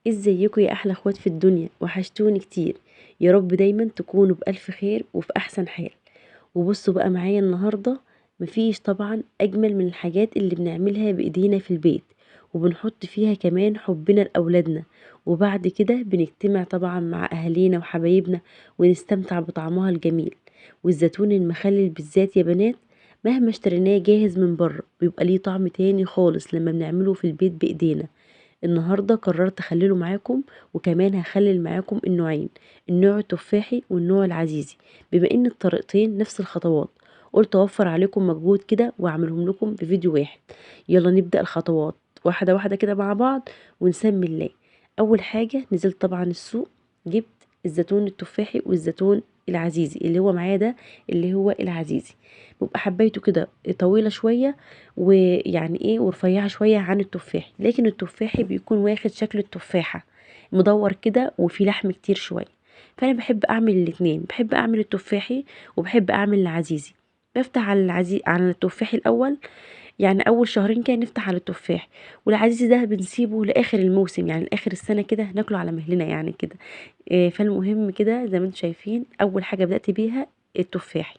ازيكم يا احلى اخوات في الدنيا؟ وحشتوني كتير. يا رب دايما تكونوا بألف خير وفي احسن حال. وبصوا بقى معايا النهارده، مفيش طبعا اجمل من الحاجات اللي بنعملها بايدينا في البيت، وبنحط فيها كمان حبنا لاولادنا، وبعد كده بنجتمع طبعا مع اهالينا وحبايبنا ونستمتع بطعمها الجميل. والزيتون المخلل بالذات يا بنات، مهما اشتريناه جاهز من بره بيبقى ليه طعم تاني خالص لما بنعمله في البيت بايدينا. النهارده قررت اخلله معاكم، وكمان هخلل معاكم النوعين، النوع التفاحي والنوع العزيزي، بما ان الطريقتين نفس الخطوات. قلت اوفر عليكم مجهود كده واعملهم لكم في فيديو واحد. يلا نبدأ الخطوات واحدة واحدة كده مع بعض ونسمي الله. اول حاجة نزلت طبعا السوق، جبت الزيتون التفاحي والزيتون العزيزي اللي هو معايا ده، اللي هو العزيزي بيبقى حبايته كده طويلة شوية ويعني ايه ورفيعه شوية عن التفاحي، لكن التفاحي بيكون واخد شكل التفاحة مدور كده وفي لحم كتير شوية. فانا بحب اعمل الاتنين، بحب اعمل التفاحي وبحب اعمل العزيزي. بفتح على العزيز على التفاحي الاول، يعني اول شهرين كده نفتح على التفاح، والعزيزي ده بنسيبه لاخر الموسم، يعني لاخر السنة كده ناكله على مهلنا يعني كده. فالمهم كده زي ما انتم شايفين، اول حاجة بدات بيها التفاحي،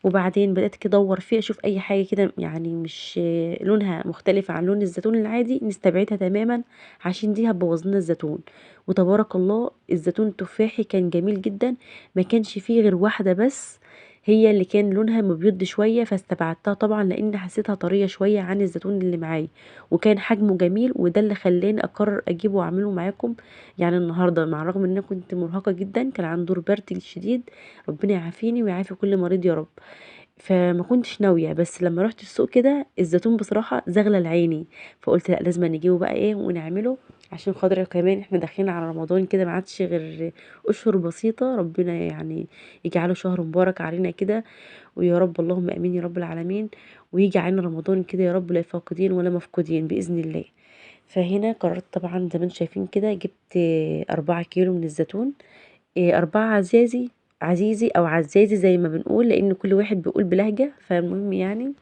وبعدين بدات كده ادور فيه اشوف اي حاجة كده يعني مش لونها مختلف عن لون الزيتون العادي، نستبعدها تماما عشان دي هتبوظ لنا الزيتون. وتبارك الله الزيتون التفاحي كان جميل جدا، ما كانش فيه غير واحدة بس هي اللي كان لونها مبيض شوية، فاستبعدتها طبعا لان حسيتها طرية شوية عن الزيتون اللي معايا، وكان حجمه جميل، وده اللي خلاني اقرر اجيبه واعمله معاكم يعني النهارده، مع الرغم ان انا كنت مرهقة جدا، كان عندي دور برد شديد، ربنا يعافيني ويعافي كل مريض يا رب. فما كنتش ناوية، بس لما رحت السوق كده الزيتون بصراحة زغلل عيني، فقلت لا لازم نجيبه بقى ايه ونعمله، عشان خاطر كمان احنا داخلين على رمضان كده، ما عادش غير اشهر بسيطة، ربنا يعني يجعله شهر مبارك علينا كده، ويا رب اللهم امين يا رب العالمين، ويجي علينا رمضان كده يا رب لا فاقدين ولا مفقودين باذن الله. فهنا قررت طبعا زي ما انتم شايفين كده، جبت 4 كيلو من الزيتون، 4 عزازي، عزيزي او عزازي زي ما بنقول، لان كل واحد بيقول بلهجة، فالمهم يعني،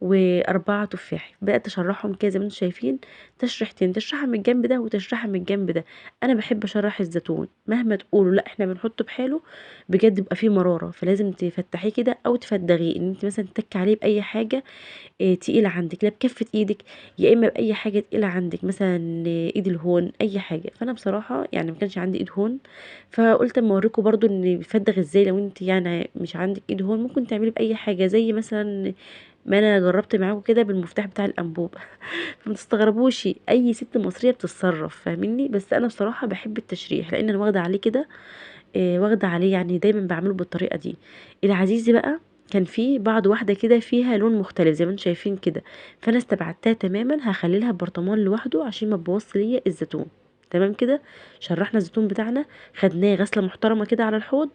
و4 تفاحي. بدات اشرحهم كده زي ما انتم شايفين، تشريحتين، تشريحه من الجنب ده وتشريحه من الجنب ده. انا بحب اشرح الزيتون مهما تقولوا لا احنا بنحطه بحاله، بجد بيبقى فيه مرارة، فلازم تفتحيه كده او تفدغيه، ان انت مثلا تتكي عليه باي حاجة تقيلة عندك، لا بكفه ايدك يا اما باي حاجة تقيلة عندك، مثلا ايد الهون اي حاجة. فانا بصراحة يعني ما كانش عندي ايد هون، فقلت اما اوريكم برضو ان بيفدغ ازاي. لو انت يعني مش عندك ايد هون ممكن تعملي باي حاجة، زي مثلا ما انا جربت معاكم كده بالمفتاح بتاع الانبوب. فما تستغربوش، اي ست مصرية بتتصرف، فاهميني؟ بس انا بصراحة بحب التشريح لان انا واخده عليه كده، واخده عليه يعني دايما بعمله بالطريقة دي. العزيزي بقى كان فيه بعض واحدة كده فيها لون مختلف زي ما انتم شايفين كده، فانا استبعدتها تماما، هخلي لها برطمان لوحده عشان ما تبوظش ليا الزيتون. تمام كده، شرحنا الزيتون بتاعنا، خدناه غسله محترمه كده على الحوض،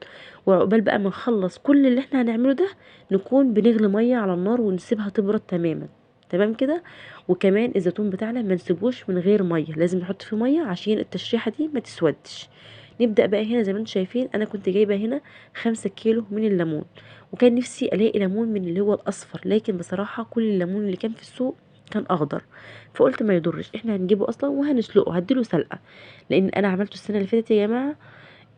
وعقبال بقى ما نخلص كل اللي احنا هنعمله ده نكون بنغلي مية على النار ونسيبها تبرد تماما. تمام كده. وكمان الزيتون بتاعنا ما نسيبوش من غير مية، لازم نحط فيه مية عشان التشريحه دي ما تسودش. نبدا بقى هنا زي ما انتم شايفين، انا كنت جايبه هنا 5 كيلو من الليمون، وكان نفسي الاقي ليمون من اللي هو الاصفر، لكن بصراحة كل الليمون اللي كان في السوق كان اخضر، فقلت ما يضرش، احنا هنجيبه اصلا وهنسلقه، هديله سلقه، لان انا عملته السنة اللي فاتت يا جماعة،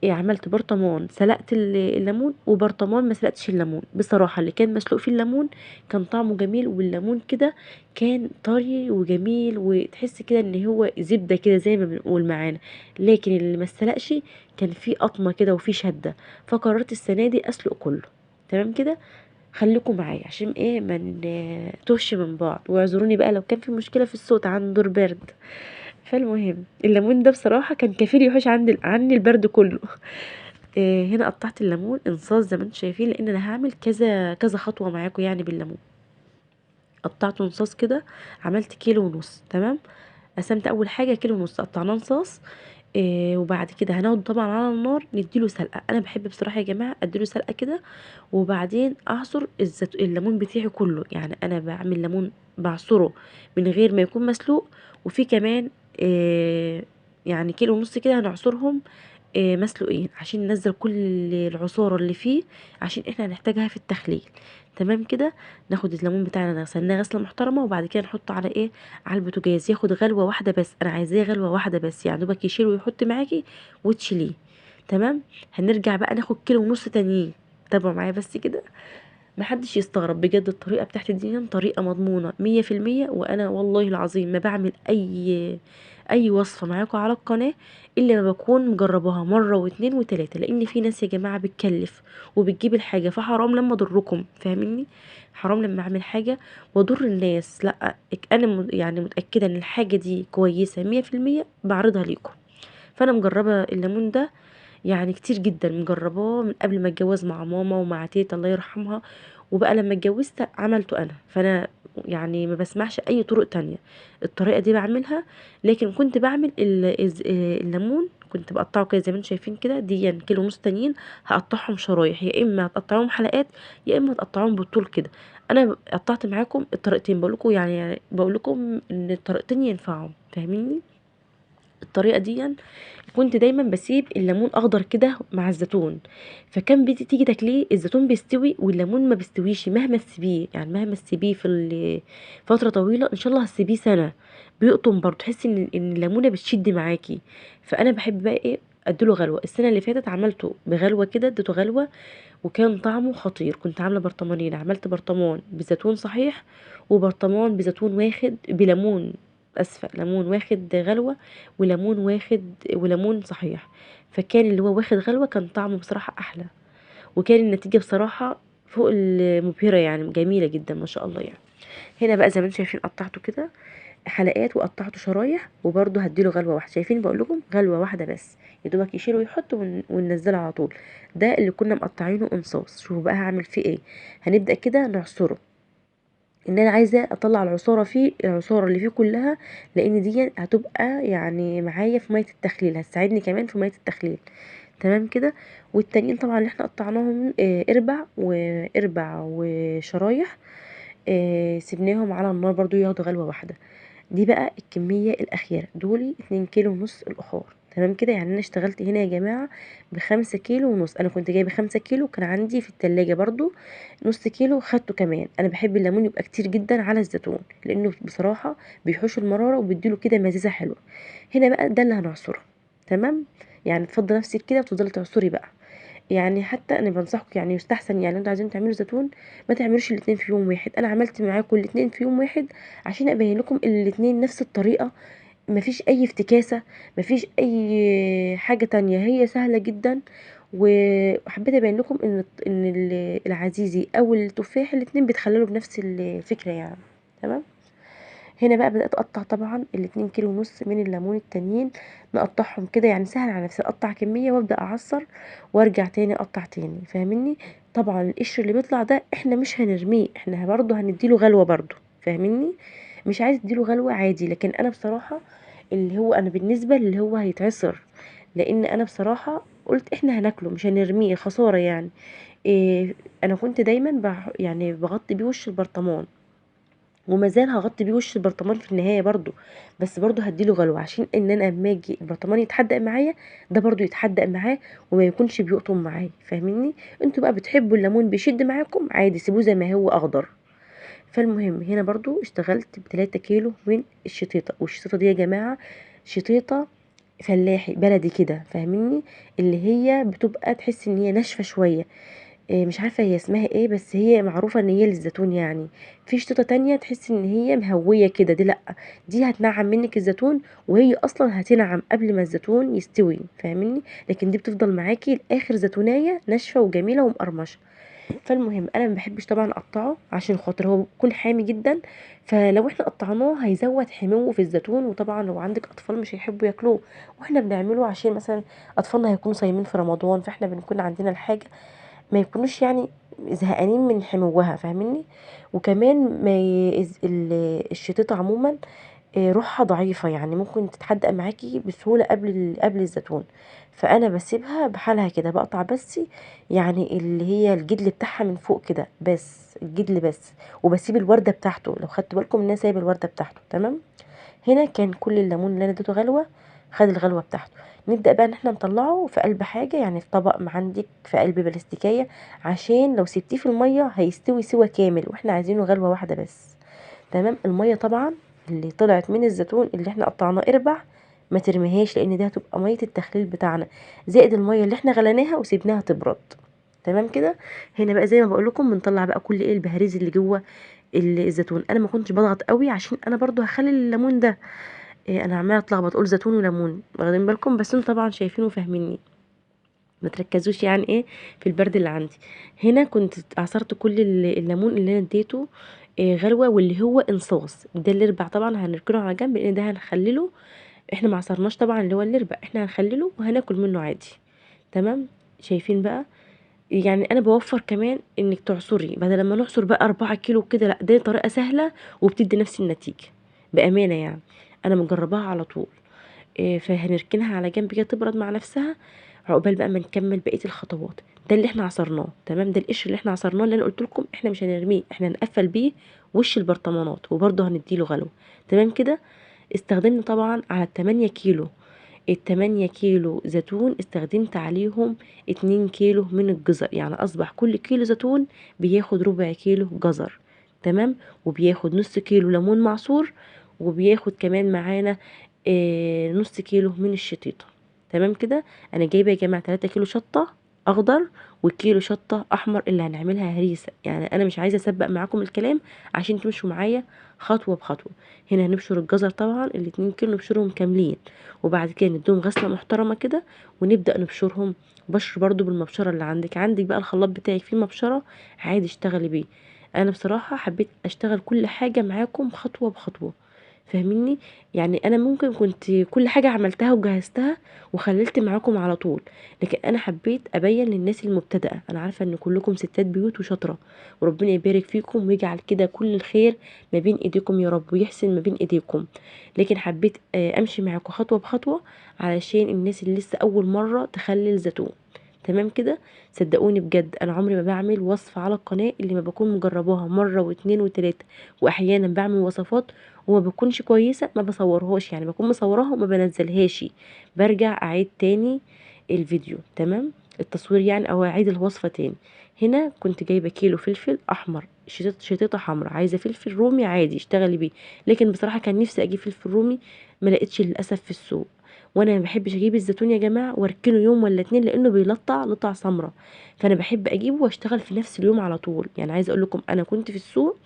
عملت برطمان سلقت الليمون، وبرطمان ما سلقتش الليمون. بصراحة اللي كان مسلوق فيه الليمون كان طعمه جميل، والليمون كده كان طري وجميل، وتحس كده ان هو زبدة كده زي ما بنقول معانا، لكن اللي ما سلقش كان فيه قطمه كده وفيه شده، فقررت السنة دي اسلق كله. تمام كده، خليكم معايا عشان ايه ما نتوهش من بعض، واعذروني بقى لو كان في مشكلة في الصوت، عن دور برد. فالمهم الليمون ده بصراحة كان كفيل يحوش عني البرد كله. هنا قطعت الليمون انصاص زي ما انتم شايفين، لان انا هعمل كذا كذا خطوة معاكم يعني بالليمون. قطعته انصاص كده، عملت 1.5 كيلو. تمام، قسمت اول حاجة 1.5 كيلو، قطعناه انصاص. وبعد كده هناخده طبعا على النار نديله سلقه. انا بحب بصراحة يا جماعة اديله سلقه كده، وبعدين اعصر الليمون بتاعي كله، يعني انا بعمل ليمون بعصره من غير ما يكون مسلوق، وفي كمان يعني 1.5 كيلو كده هنعصرهم مسلوقين عشان ننزل كل العصاره اللي فيه، عشان احنا هنحتاجها في التخليل. تمام كده. ناخد الليمون بتاعنا غسلناه غسله محترمه، وبعد كده نحطه على ايه؟ على البوتاجاز، ياخد غلوه واحدة بس. انا عايزاه غلوه واحدة بس، يعني دوبك يشيل ويحط معاكي وتشيليه. تمام. هنرجع بقى ناخد 1.5 كيلو تانيين. تابعوا معايا بس كده، محدش يستغرب بجد. الطريقة بتاعتي دي طريقه مضمونه 100%، وانا والله العظيم ما بعمل اي وصفه معاكم على القناة الا ما بكون مجرباها مرة واتنين وتلاتة، لان في ناس يا جماعة بتكلف وبتجيب الحاجة، فحرام لما اضركم، فاهميني؟ حرام لما اعمل حاجة واضر الناس. لا، انا يعني متاكدة ان الحاجة دي كويسة 100%، بعرضها ليكم. فانا مجربه الليمون ده يعني كتير جدا، مجرباه من قبل ما اتجوز مع ماما ومع تيتا الله يرحمها، وبقى لما اتجوزت عملته انا. فانا يعني ما بسمعش اي طرق تانية، الطريقة دي بعملها. لكن كنت بعمل الليمون كنت بقطعه كده زي ما انتم شايفين كده، دي يعني 1.5 كيلو تانيين هقطعهم شرايح، يا اما هتقطعوهم حلقات يا اما هتقطعوهم بالطول كده. انا قطعت معاكم الطريقتين، بقول لكم يعني بقول لكم ان الطريقتين ينفعوا، فاهميني؟ الطريقة دي كنت دايما بسيب الليمون اخضر كده مع الزيتون، فكان بيجي تيجي تاكليه الزيتون بيستوي والليمون ما بيستويش مهما تسيبيه، يعني مهما تسيبيه في فترة طويلة ان شاء الله هتسيبيه سنة بيقطم برضه، تحسي ان الليمونه بتشد معاكي. فانا بحب بقى ايه؟ اديله غلوه. السنة اللي فاتت عملته بغلوه كده، اديته غلوه وكان طعمه خطير. كنت عامله برطمانين، عملت برطمان بزيتون صحيح وبرطمان بزيتون واخد بليمون، اسفه، ليمون واخد غلوه وليمون واخد وليمون صحيح. فكان اللي هو واخد غلوه كان طعمه بصراحة احلى، وكان النتيجة بصراحة فوق المبهره، يعني جميلة جدا ما شاء الله. يعني هنا بقى زي ما انتم شايفين قطعته كده حلقات وقطعته شرايح، وبرده هديله غلوه واحدة. شايفين بقول لكم غلوه واحدة بس، يا دوبك يشيل ويحط وننزله على طول. ده اللي كنا مقطعينه انصاص. شوفوا بقى هعمل فيه ايه. هنبدا كده نعصره، ان انا عايزه اطلع العصاره فيه، العصاره اللي فيه كلها، لان دي هتبقى يعني معايا في مية التخليل، هتساعدني كمان في مية التخليل. تمام كده. والتانيين طبعا اللي احنا قطعناهم اربع واربع وشرايح، سيبناهم على النار برضو ياخدوا غلوه واحدة. دي بقى الكمية الاخيرة، دولي 2.5 كيلو الاخر. تمام كده. يعني انا اشتغلت هنا يا جماعة ب5.5 كيلو. انا كنت جايبه 5 كيلو، كان عندي في التلاجة برضو نص كيلو خدته كمان. انا بحب الليمون يبقى كتير جدا على الزيتون، لانه بصراحة بيحوش المرارة وبيديله كده مزازه حلوة. هنا بقى ده اللي هنعصره. تمام. يعني تفضي نفسك كده وتفضلي تعصري بقى. يعني حتى انا بنصحكم، يعني يستحسن يعني انتوا عايزين تعملوا زيتون ما تعملوش الاثنين في يوم واحد. انا عملت معاكم الاثنين في يوم واحد عشان ابين لكم الاثنين نفس الطريقة، مفيش اي افتكاسه، مفيش اي حاجة تانية، هي سهلة جدا. وحبيت ابين لكم ان العزيزي او التفاح الاثنين بيتخللوا بنفس الفكرة يعني. تمام. هنا بقى بدات اقطع طبعا 2.5 كيلو من الليمون التانيين، نقطعهم كده يعني سهل على نفسي، اقطع كمية وابدا اعصر وارجع تاني اقطع تاني، فاهميني؟ طبعا القشر اللي بيطلع ده احنا مش هنرميه، احنا برضه هنديله غلوه برضه، فاهميني؟ مش عايز اديله غلوه عادي، لكن انا بصراحة اللي هو انا بالنسبة اللي هو هيتعصر، لان انا بصراحة قلت احنا هناكله مش هنرميه، خسارة يعني. إيه، انا كنت دايما يعني بغطي بيه وش البرطمان، ومازال هغطي بيه وش البرطمان في النهاية برضو، بس برضو هديله غلوه عشان ان انا اما اجي البرطمان يتحدق معايا ده برضو يتحدق معاه وما يكونش بيقطم معايا، فاهميني؟ انتوا بقى بتحبوا الليمون بيشد معاكم عادي، سيبوه زي ما هو اخضر. فالمهم هنا برضو اشتغلت ب3 كيلو من الشطيطه، والشطيطه دي يا جماعة شطيطه فلاحي بلدي كده، فاهميني؟ اللي هي بتبقى تحس ان هي ناشفة شوية، مش عارفه هي اسمها ايه، بس هي معروفة ان هي للزيتون. يعني في شطيطه تانية تحس ان هي مهويه كده، دي لا، دي هتنعم منك الزيتون، وهي اصلا هتنعم قبل ما الزيتون يستوي، فاهميني؟ لكن دي بتفضل معاكي لاخر زيتونيه ناشفة وجميلة ومقرمشه. فالمهم انا ما بحبش طبعا اقطعه عشان خاطر هو بيكون حامي جدا، فلو احنا قطعناه هيزود حموه في الزيتون، وطبعا لو عندك اطفال مش هيحبوا ياكلوه، واحنا بنعمله عشان مثلا اطفالنا هيكونوا صايمين في رمضان، فاحنا بنكون عندنا الحاجة ما يكونوش يعني زهقانين من حموها، فاهميني؟ وكمان ما الشطيطه عموما روحها ضعيفة، يعني ممكن تتحدق معاكي بسهولة قبل الزيتون، فانا بسيبها بحالها كده، بقطع بس يعني اللي هي الجدل بتاعها من فوق كده بس، الجدل بس، وبسيب الورده بتاعته. لو خدتوا بالكم ان انا سايبه الورده بتاعته. تمام. هنا كان كل الليمون اللي انا اديته غلوه خد الغلوه بتاعته. نبدا بقى ان احنا نطلعه في قلب حاجة، يعني في طبق ما عندك، في قلب بلاستيكيه، عشان لو سبتيه في المية هيستوي سوا كامل، واحنا عايزينه غلوه واحدة بس. تمام. المية طبعا اللي طلعت من الزيتون اللي احنا قطعناه اربع ما ترميهاش، لان دي هتبقى مية التخليل بتاعنا، زائد المية اللي احنا غليناها وسيبناها تبرد. تمام كده. هنا بقى زي ما بقول لكم بنطلع بقى كل ايه البهاريز اللي جوه الزيتون. انا ما كنتش بضغط قوي عشان انا برضو هخلي الليمون ده إيه، انا عماله اتلخبط اقول زيتون وليمون، واخدين بالكم، بس انتوا طبعا شايفين وفاهميني، ما تركزوش يعني ايه في البرد اللي عندي. هنا كنت عصرت كل الليمون اللي انا اديته إيه غلوه، واللي هو انصاص ده الاربع طبعا هنركنه على جنب، لان ده هنخلله، احنا ما عصرناش طبعا اللي هو الاربع، احنا هنخلله وهناكل منه عادي. تمام. شايفين بقى، يعني انا بوفر كمان انك تعصري بدل لما نعصر بقى 4 كيلو كده، لا دي طريقه سهلة وبتدي نفس النتيجة بامانه، يعني انا مجرباها على طول. إيه، فهنركنها على جنب كده تبرد مع نفسها عقبال بقى ما نكمل بقية الخطوات. ده اللي احنا عصرناه. تمام. ده القشر اللي احنا عصرناه اللي انا قلت لكم احنا مش هنرميه، احنا هنقفل بيه وش البرطمانات وبرده هنديله غلوه. تمام كده. استخدمنا طبعا على 8 كيلو، ال8 كيلو زيتون استخدمت عليهم 2 كيلو من الجزر، يعني اصبح كل كيلو زيتون بياخد ربع كيلو جزر. تمام. وبياخد نص كيلو ليمون معصور، وبياخد كمان معانا نص كيلو من الشطيطه. تمام كده. انا جايبه يا جماعة 3 كيلو شطه اخضر وكيلو شطه احمر اللي هنعملها هريسه، يعني انا مش عايزه اسبق معاكم الكلام عشان تمشوا معايا خطوة بخطوة. هنا هنبشر الجزر طبعا ال2 كيلو نبشرهم كاملين، وبعد كده نديهم غسله محترمه كده ونبدا نبشرهم بشر برضو بالمبشره اللي عندك. عندك بقى الخلاط بتاعك فيه مبشرة عادي اشتغلي بيه. انا بصراحة حبيت اشتغل كل حاجة معاكم خطوة بخطوة، فاهميني؟ يعني انا ممكن كنت كل حاجة عملتها وجهزتها وخللت معاكم على طول، لكن انا حبيت ابين للناس المبتدئه. انا عارفه ان كلكم ستات بيوت وشاطره، وربنا يبارك فيكم ويجعل كده كل الخير ما بين ايديكم يا رب، ويحسن ما بين ايديكم. لكن حبيت امشي معاكم خطوة بخطوة علشان الناس اللي لسه اول مرة تخلل زيتون. تمام كده. صدقوني بجد انا عمري ما بعمل وصفه على القناة اللي ما بكون مجرباها مرة واتنين وتلاتة، واحيانا بعمل وصفات وما بتكونش كويسة ما بصورهاش، يعني بكون مصوراها وما بنزلهاش، برجع اعيد تاني الفيديو. تمام. التصوير يعني، او اعيد الوصفة تاني. هنا كنت جايبه كيلو فلفل احمر، شطيطه حمراء، عايزه فلفل رومي عادي اشتغلي بيه، لكن بصراحة كان نفسي اجيب فلفل رومي ما لقيتش للاسف في السوق. وانا ما بحبش اجيب الزيتون يا جماعة واركنه يوم ولا اتنين لانه بيلطع لطع سمرة، فانا بحب اجيبه واشتغل في نفس اليوم على طول. يعني عايزه اقول لكم انا كنت في السوق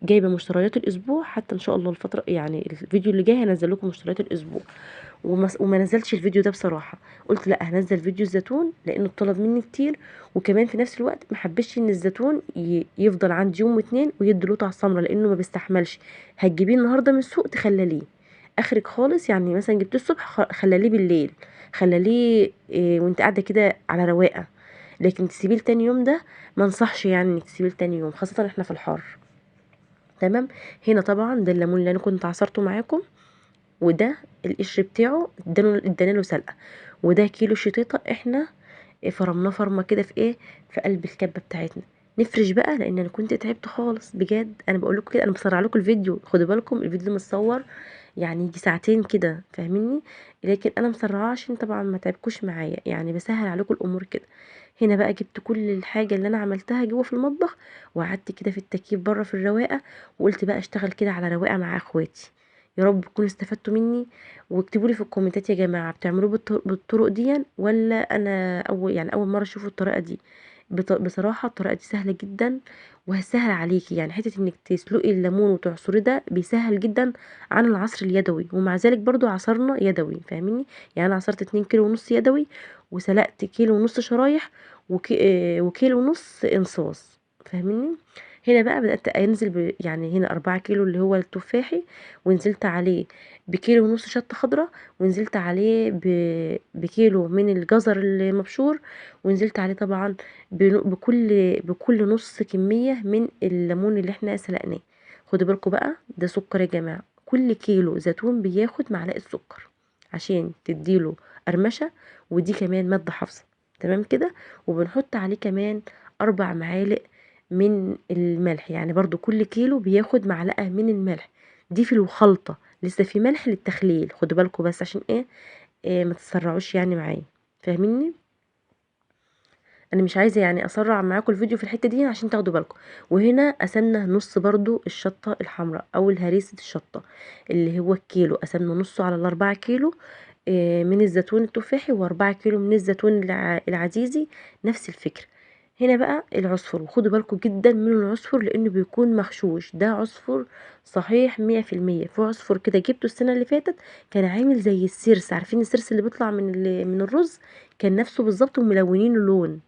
جايبه مشتريات الاسبوع، حتى ان شاء الله الفترة يعني الفيديو اللي جاي هنزل لكم مشتريات الاسبوع، وما نزلتش الفيديو ده بصراحة، قلت لا هنزل فيديو الزيتون لانه اتطلب مني كتير، وكمان في نفس الوقت ما حبيتش ان الزيتون يفضل عندي يوم واتنين ويدي لطع سمرة لانه ما بيستحملش. هتجيبيه النهارده من السوق تخلليه اخرك خالص، يعني مثلا جبتيه الصبح خلليه بالليل، خلليه وانت قاعدة كده على رواقه، لكن تسيبيه لتاني يوم ده ما انصحش يعني انك تسيبيه لتاني يوم، خاصة احنا في الحر. تمام. هنا طبعا ده الليمون اللي انا كنت عصرته معاكم، وده القشر بتاعه ادانا له سلقه، وده كيلو شطيطه احنا فرمناه فرمه كده في ايه، في قلب الكبه بتاعتنا. نفرش بقى لان انا كنت تعبت خالص بجد، انا بقول لكم كده انا بسرع لكم الفيديو، خدوا بالكم الفيديو متصور يعني يجي ساعتين كده فاهميني، لكن انا مسرعاه عشان طبعا ما تعبكوش معايا، يعني بسهل عليكم الامور كده. هنا بقى جبت كل الحاجة اللي انا عملتها جوه في المطبخ، وقعدت كده في التكييف بره في الرواقه، وقلت بقى اشتغل كده على رواقه مع اخواتي. يا رب تكونوا استفدتوا مني، واكتبوا لي في الكومنتات يا جماعة بتعملوه بالطرق دي ولا انا اول مرة اشوف الطريقة دي. بصراحة الطريقة دي سهلة جدا وهتسهل عليكي، يعني حتة انك تسلقي الليمون وتعصريه ده بيسهل جدا عن العصر اليدوي، ومع ذلك برضو عصرنا يدوي فاهميني. يعني انا عصرت 2 كيلو ونص يدوي، وسلقت كيلو ونص شرايح، وكيلو ونص انصاص فاهميني. هنا بقى بدأت انزل يعني هنا 4 كيلو اللي هو التفاحي، ونزلت عليه بكيلو ونص شطة خضراء، ونزلت عليه بكيلو من الجزر المبشور، ونزلت عليه طبعا بكل نص كمية من الليمون اللي احنا سلقناه. خدوا بالكم بقى ده سكر يا جماعة، كل كيلو زيتون بياخد معلقة سكر عشان تديله قرمشة، ودي كمان مادة حافظة. تمام كده. وبنحط عليه كمان 4 معالق من الملح، يعني برضو كل كيلو بياخد معلقة من الملح دي في الخلطة، لسه في ملح للتخليل، خدوا بالكم بس عشان ايه، ما تسرعوش يعني معايا، فاهميني؟ انا مش عايزه يعني اسرع معاكم الفيديو في الحتة دي عشان تاخدوا بالكم. وهنا قسمنا نص برضو الشطه الحمراء او الهريسه الشطه اللي هو الكيلو، قسمنا نصه على ال4 كيلو من الزيتون التفاحي و4 كيلو من الزيتون العزيزي، نفس الفكرة. هنا بقى العصفر، وخدوا بالكم جدا من العصفر لانه بيكون مغشوش، ده عصفر صحيح مية في المية. في عصفر كده جبته السنة اللي فاتت كان عامل زي السرس، عارفين السرس اللي بيطلع من الرز، كان نفسه بالظبط وملونين اللون.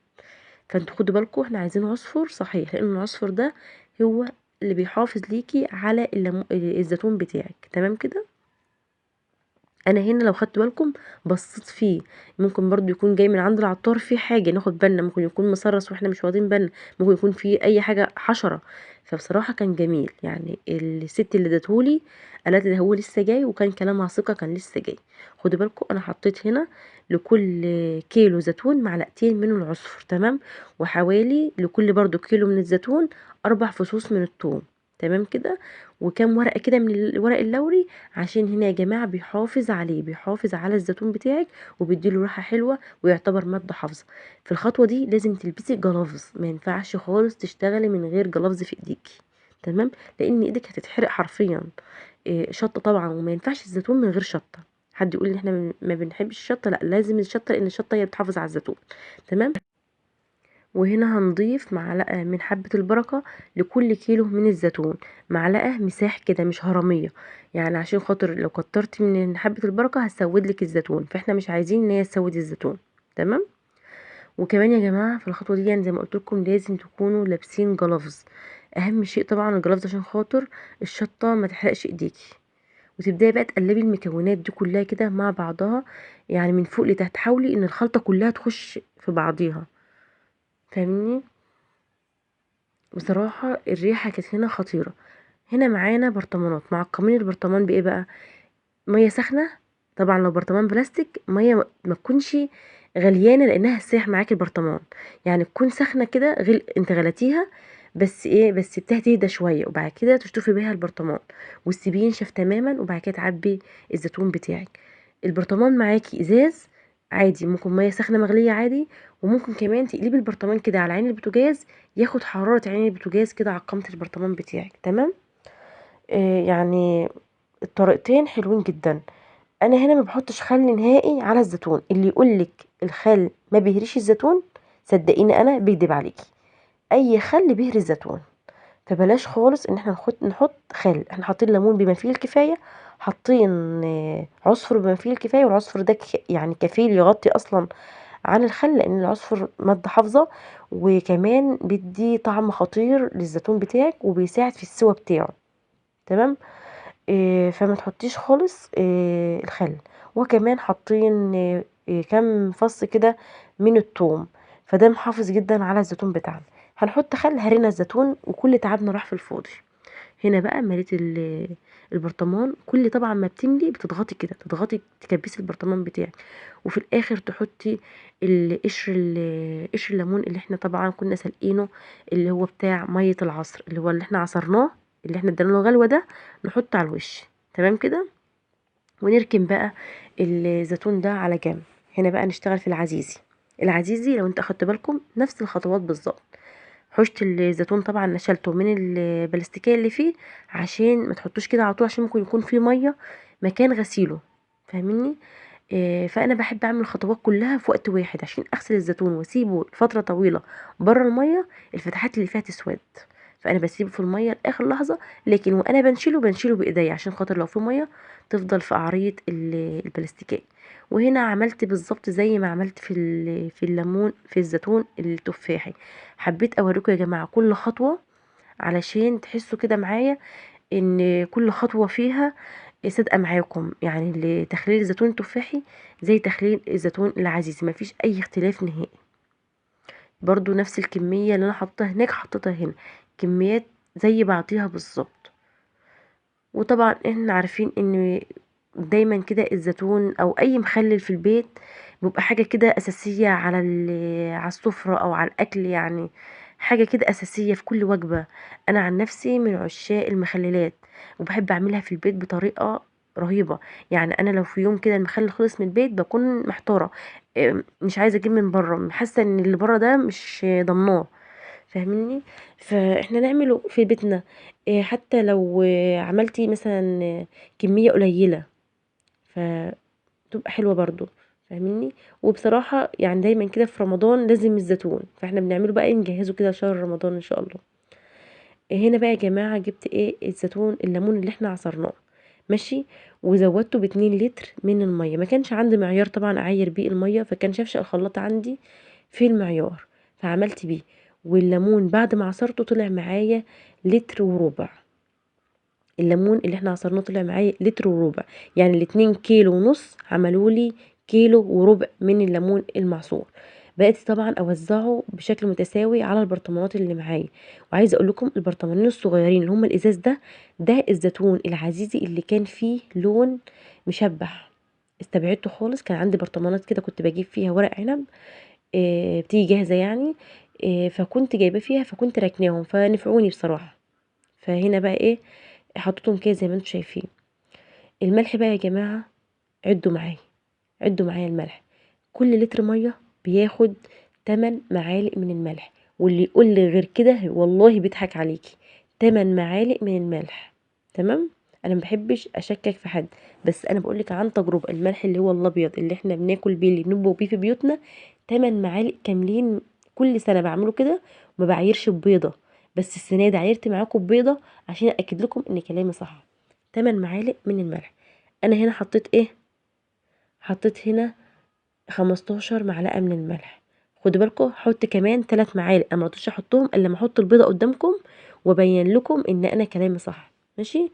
فانتوا خدوا بالكم احنا عايزين عصفر صحيح، لان العصفر ده هو اللي بيحافظ ليكي على الزيتون بتاعك، تمام كده. انا هنا لو خدتوا بالكم بصيت فيه، ممكن برضو يكون جاي من عند العطار فيه حاجة ناخد بالنا، ممكن يكون مسرس واحنا مش واخدين بالنا، ممكن يكون فيه اي حاجة حشرة. فبصراحة كان جميل، يعني الست اللي ادتهولي قالت لي ده هو لسه جاي، وكان كلامها ثقة، كان لسه جاي. خدوا بالكم انا حطيت هنا لكل كيلو زيتون معلقتين من العصفر، تمام، وحوالي لكل برضو كيلو من الزيتون 4 فصوص من الثوم، تمام كده، وكام ورقة كده من الورق اللوري، عشان هنا يا جماعة بيحافظ عليه، بيحافظ على الزيتون بتاعك وبيديله ريحه حلوة ويعتبر مادة حافظه. في الخطوة دي لازم تلبسي جلافز، ما ينفعش خالص تشتغلي من غير جلافز في ايديكي، تمام، لان ايدك هتتحرق حرفيا. شطه طبعا، وما ينفعش الزيتون من غير شطه. حد يقول ان احنا ما بنحبش الشطه، لا لازم الشطه، لان الشطه هي بتحافظ على الزيتون، تمام. وهنا هنضيف معلقة من حبة البركة لكل كيلو من الزيتون، معلقة مساح كده مش هرمية، يعني عشان خاطر لو كترتي من حبة البركة هتسود لك الزيتون، فاحنا مش عايزين ان هي تسود الزيتون، تمام. وكمان يا جماعة في الخطوة دي زي ما قلت لكم لازم تكونوا لابسين جلافز، اهم شيء طبعا الجلافز عشان خاطر الشطة ما تحرقش ايديكي. وتبداي بقى تقلبي المكونات دي كلها كده مع بعضها، يعني من فوق لتحت، حاولي ان الخلطة كلها تخش في بعضيها، فاهمني؟ بصراحة الريحة كانت هنا خطيرة. هنا معانا برطمانات، معقمين البرطمان بإيه بقى؟ مية سخنة، طبعا لو برطمان بلاستيك مية ما تكونش غليانة لأنها هتسيح معاكي البرطمان، يعني تكون سخنة كده، انت غلتيها بس ايه، بس سبتها تهدى شوية، وبعد كده تشطفي بيها البرطمان وتسيبيه ينشف تماما، وبعد كده تعبي الزيتون بتاعك. البرطمان معاكي ازاز عادي، ممكن مية سخنة مغليه عادي، وممكن كمان تقلبي البرطمان كده على عين البوتاجاز، ياخد حرارة عين البوتاجاز كده على قامه البرطمان بتاعك، تمام. يعني الطريقتين حلوين جدا. انا هنا ما بحطش خل نهائي على الزيتون، اللي يقولك الخل ما بيهريش الزيتون صدقيني انا بيكدب عليكي، اي خل بيهري الزيتون، فبلاش خالص ان احنا نحط خل. احنا حاطين ليمون بما فيه الكفاية، حاطين عصفر بما فيه الكفاية، والعصفر ده كفيل يغطي اصلا عن الخل، لان العصفر مادة حافظه، وكمان بيدي طعم خطير للزيتون بتاعك وبيساعد في السوى بتاعه، تمام. فما تحطيش خالص الخل. وكمان حاطين كام فص كده من الثوم، فده محافظ جدا على الزيتون بتاعنا. هنحط خل هرينا الزيتون وكل تعبنا راح في الفاضي. هنا بقى مليت البرطمان، كل طبعا ما بتملي بتضغطي كده، تضغطي تكبسي البرطمان بتاعك، وفي الاخر تحطي قشر الليمون اللي احنا طبعا كنا سالقينه، اللي هو بتاع مية العصر، اللي هو اللي احنا عصرناه، اللي احنا ادينا له غلوه ده، نحطه على الوش، تمام كده. ونركن بقى الزيتون ده على جنب. هنا بقى نشتغل في العزيزي. العزيزي لو انت اخدت بالكم نفس الخطوات بالظبط. حشت الزيتون طبعا نشلته من البلاستيكية اللي فيه، عشان ما تحطوش كده على طول، عشان ممكن يكون فيه مية مكان غسيله، فاهميني؟ فانا بحب اعمل الخطوات كلها في وقت واحد، عشان اغسل الزيتون واسيبه لفترة طويلة بره المية، الفتحات اللي فيها تسود، فانا بسيبه في المية لاخر لحظة، لكن وانا بنشيله بايديا عشان خاطر لو في مية تفضل في قعريه البلاستيكية. وهنا عملت بالظبط زي ما عملت في الليمون، في الزيتون التفاحي. حبيت اوريكم يا جماعة كل خطوة علشان تحسوا كده معايا ان كل خطوة فيها صادقة معاكم، يعني لتخليل الزيتون التفاحي زي تخليل الزيتون العزيزي، مفيش اي اختلاف نهائي. برضو نفس الكمية اللي انا حطيتها هناك حطيتها هنا، كميات زي بعضيها بالظبط. وطبعا احنا عارفين ان دايما كده الزيتون او اي مخلل في البيت بيبقى حاجة كده اساسية على السفرة او على الاكل، يعني حاجة كده اساسية في كل وجبة. انا عن نفسي من عشاق المخللات، وبحب اعملها في البيت بطريقة رهيبة. يعني انا لو في يوم كده المخلل خلص من البيت بكون محتارة، مش عايزه اجيب من بره، حاسه ان اللي بره ده مش ضمناه، فاهميني؟ فاحنا نعمله في بيتنا، حتى لو عملتي مثلا كمية قليله فتبقى حلوة برضو، فاهميني؟ وبصراحة يعني دايما كده في رمضان لازم الزيتون، فاحنا بنعمله بقى نجهزه كده لشهر رمضان ان شاء الله. هنا بقى يا جماعة جبت ايه الزيتون الليمون اللي احنا عصرناه، ماشي، وزودته ب2 لتر من المية. ما كانش عندي معيار طبعا اعاير بيه المية، فكان شفشق الخلاط عندي في المعيار فعملت بيه. والليمون بعد ما عصرته طلع معايا لتر وربع، الليمون اللي احنا عصرناه طلع معايا لتر وربع، يعني الاتنين كيلو ونص عملولي كيلو وربع من الليمون المعصور. بقيت طبعا اوزعه بشكل متساوي على البرطمانات اللي معايا. وعايزه اقول لكم البرطمانين الصغيرين اللي هم الازاز ده، ده الزيتون العزيزي اللي كان فيه لون مشبح، استبعدته خالص. كان عندي برطمانات كده كنت بجيب فيها ورق عنب، بتيجي جاهزة يعني، فكنت جايبه فيها، فكنت راكناهم فنفعوني بصراحة. فهنا بقى ايه حطيتهم كده زي ما انتم شايفين. الملح بقى يا جماعة عدوا معايا، عدوا معايا الملح، كل لتر مية بياخد 8 معالق من الملح، واللي يقول لي غير كده والله بيضحك عليكي. 8 معالق من الملح، تمام؟ انا ما بحبش اشكك في حد، بس انا بقول لك عن تجربه. الملح اللي هو الابيض اللي احنا بناكل بيه اللي بنطبخ بيه في بيوتنا 8 معالق كاملين، كل سنة بعمله كده وما بعايرش ببيضه، بس السنة دي عايرت معاكم ببيضه عشان اكد لكم ان كلامي صح. 8 معالق من الملح. انا هنا حطيت ايه؟ حطيت هنا 15 معلقه من الملح. خدوا بالكم حط كمان 3 معالق، انا ما رضيتش احطهم الا لما احط البيضة قدامكم وابين لكم ان انا كلامي صح، ماشي؟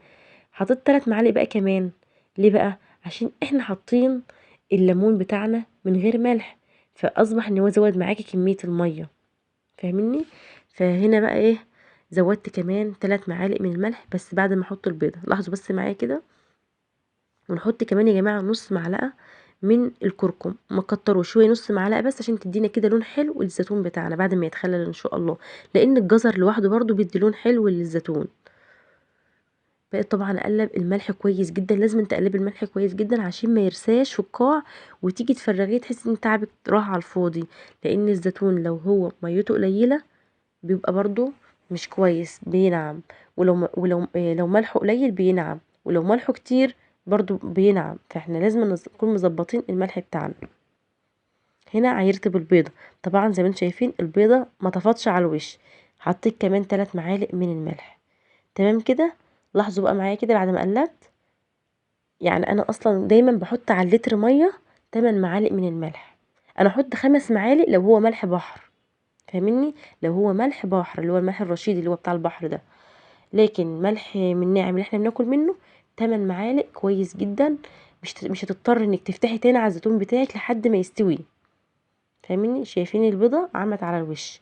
حطيت 3 معالق بقى كمان، ليه بقى؟ عشان احنا حاطين الليمون بتاعنا من غير ملح، فاصبح ان هو زود معاكي كمية المية، فاهميني؟ فهنا بقى ايه زودت كمان 3 معالق من الملح بس بعد ما احط البيضة. لاحظوا بس معايا كده. ونحط كمان يا جماعة نص معلقه من الكركم، ما كتروش شوية، نص معلقه بس عشان تدينا كده لون حلو للزيتون بتاعنا بعد ما يتخلل ان شاء الله، لان الجزر لوحده برده بيدي لون حلو للزيتون. بقيت طبعا اقلب الملح كويس جدا، لازم تقلبي الملح كويس جدا عشان ما يرساش في القاع وتيجي تفرغيه تحسي ان تعبك راح على الفاضي، لان الزيتون لو هو ميته قليله بيبقى برده مش كويس، بينعم، ولو لو ملحة قليل بينعم، ولو ملحة كتير برضو بينعم، فاحنا لازم نكون مظبطين الملح بتاعنا. هنا عايرت بالبيضه، طبعا زي ما انتم شايفين البيضة ما طفتش على الوش، حطيت كمان 3 معالق من الملح، تمام كده؟ لاحظوا بقى معايا كده بعد ما قلبت، يعني انا اصلا دايما بحط على اللتر مية 8 معالق من الملح، انا احط 5 معالق لو هو ملح بحر، فاهميني؟ لو هو ملح بحر اللي هو الملح الرشيد اللي هو بتاع البحر ده، لكن ملح من ناعم اللي احنا بناكل منه 8 معالق كويس جدا، مش هتضطر انك تفتحي تاني على الزيتون بتاعك لحد ما يستوي، فاهميني؟ شايفين البيضة عمت على الوش.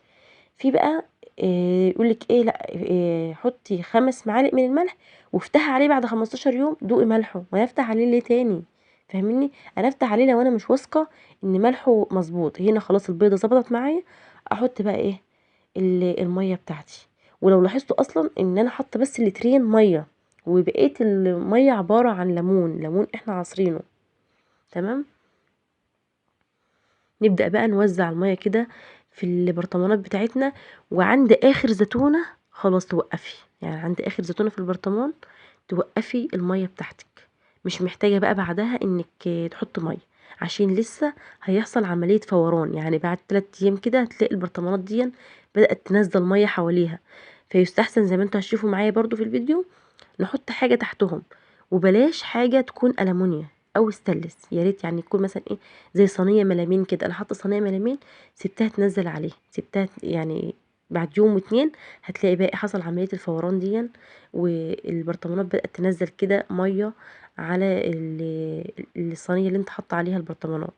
في بقى يقولك ايه، لا حطي 5 معالق من الملح وافتحي عليه بعد 15 يوم دوقي ملحة، وانا افتح عليه ليه تاني؟ فاهميني؟ انا افتح عليه لو انا مش واثقة ان ملحة مظبوط. هنا خلاص البيضة ظبطت معايا، احط بقى ايه المية بتاعتي. ولو لاحظتوا اصلا ان انا حاطه بس لترين مية، وبقيت المية عبارة عن ليمون، ليمون احنا عصرينه، تمام؟ نبدا بقى نوزع المية كده في البرطمانات بتاعتنا. وعند اخر زيتونه خلاص توقفي، يعني عند اخر زيتونه في البرطمان توقفي المية بتاعتك، مش محتاجه بقى بعدها انك تحطي مية، عشان لسه هيحصل عملية فوران، يعني بعد 3 ايام كده هتلاقي البرطمانات دي بدات تنزل مية حواليها. فيستحسن زي ما انتوا هتشوفوا معايا برضو في الفيديو نحط حاجة تحتهم، وبلاش حاجة تكون ألمونيا او ستانلس، يا ريت يعني يكون مثلا ايه زي صينية ملامين كده. انا حاطه صينية ملامين سبتها تنزل عليه، سبتها يعني بعد يوم واتنين هتلاقي بقى حصل عملية الفوران دي، والبرطمانات بدات تنزل كده مية على الصينية اللي انت حاطه عليها البرطمانات.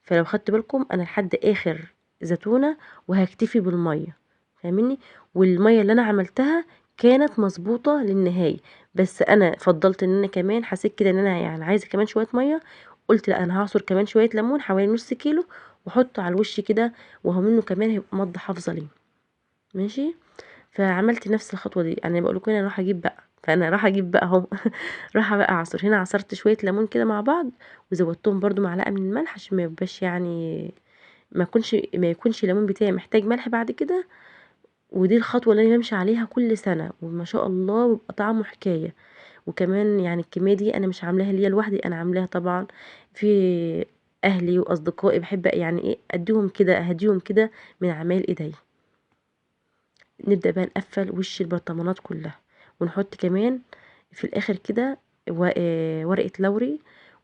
فلو خدت بالكم انا لحد اخر زيتونه وهكتفي بالمية، فاهميني؟ والمية اللي انا عملتها كانت مظبوطة للنهاية، بس انا فضلت ان انا كمان حسيت كده ان انا يعني عايزه كمان شوية مية، قلت لا انا هعصر كمان شوية ليمون حوالي نص كيلو واحطه على الوش كده، وهو منه كمان هيبقى مادة حافظه ليه، ماشي؟ فعملت نفس الخطوة دي. انا بقول لكم انا راح اجيب بقى فأنا رايحة أجيب بقى أهو رايحة بقى أعصر. هنا عصرت شوية ليمون كده مع بعض، وزودتهم برضو معلقة من الملح عشان ما يبقاش يعني ما يكونش الليمون بتاعي محتاج ملح بعد كده. ودي الخطوة اللي أنا بمشي عليها كل سنة، وما شاء الله بيبقى طعمه حكاية. وكمان يعني الكمية دي أنا مش عاملاها ليا لوحدي، أنا عاملاها طبعا في أهلي وأصدقائي، بحب يعني إيه أديهم كده، أهديهم كده من عمايل إيديا. نبدأ بقى نقفل وش البرطمانات كلها، ونحط كمان في الآخر كده ورقة لوري،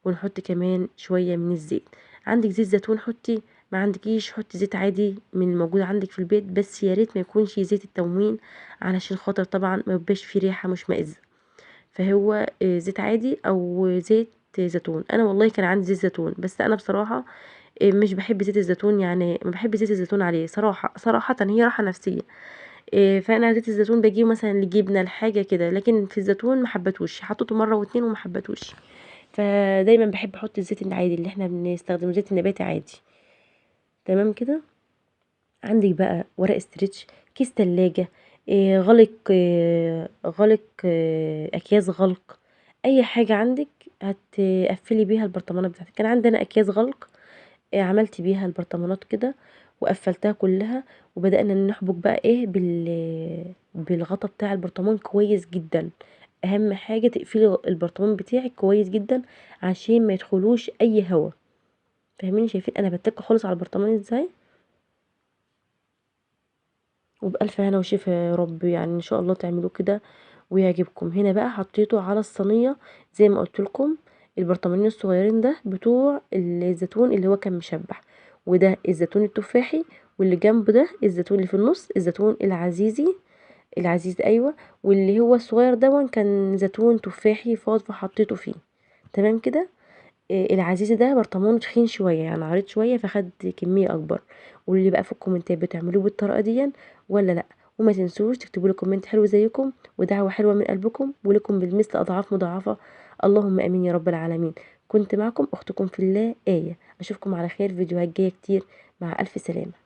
ونحط كمان شوية من الزيت. عندك زيت زيتون حطي، ما عندكيش حطي زيت عادي من الموجود عندك في البيت، بس يا ريت ما يكونش زيت التموين علشان خاطر طبعا ما يبقاش فيه ريحة مشمئزة. فهو زيت عادي او زيت زيتون. انا والله كان عندي زيت زيتون، بس انا بصراحة مش بحب زيت الزيتون، يعني ما بحب زيت الزيتون عليه صراحة، هي راحة نفسية. فانا زيت الزيتون بجيبه مثلا لجبنة لحاجة كده، لكن في الزيتون ما حبتوش، حطيته مرة واتنين وما حبتوش. فدايما بحب احط الزيت العادي اللي احنا بنستخدمه، زيت النباتي عادي. تمام كده. عندك بقى ورق stretch، كيس تلاجة، غلق، غلق، اكياس غلق، اي حاجة عندك هتقفلي بيها البرطمانات بتاعتك. كان عندنا اكياس غلق، عملت بيها البرطمانات كده وقفلتها كلها، وبدأنا نحبك بقى ايه بالغطا بتاع البرطمان كويس جدا. اهم حاجة تقفلي البرطمان بتاعك كويس جدا عشان ما يدخلوش اي هوا، فاهمين؟ شايفين انا بتك خالص على البرطمان ازاي؟ وبألف هنا وشفا يا رب، يعني ان شاء الله تعملوه كده ويعجبكم. هنا بقى حطيته على الصينية زي ما قلت لكم، البرطمانين الصغيرين ده بتوع الزيتون اللي هو كان مشبع، وده الزيتون التفاحي، واللي جنبه ده الزيتون اللي في النص الزيتون العزيزي، العزيز ايوه، واللي هو الصغير ده كان زيتون تفاحي فاض فحطيته فيه. تمام كده. العزيزي ده برطمان تخين شوية، يعني عريض شوية، فخد كمية اكبر. قولوا لي بقى في الكومنتات بتعملوه بالطريقة دي ولا لا، وما تنسوش تكتبوا لي comment حلو زيكم ودعوة حلوة من قلبكم، ولكم بالمثل اضعاف مضاعفه، اللهم امين يا رب العالمين. كنت معكم اختكم في الله آية، اشوفكم على خير فيديوهات جاية كتير، مع الف سلامه.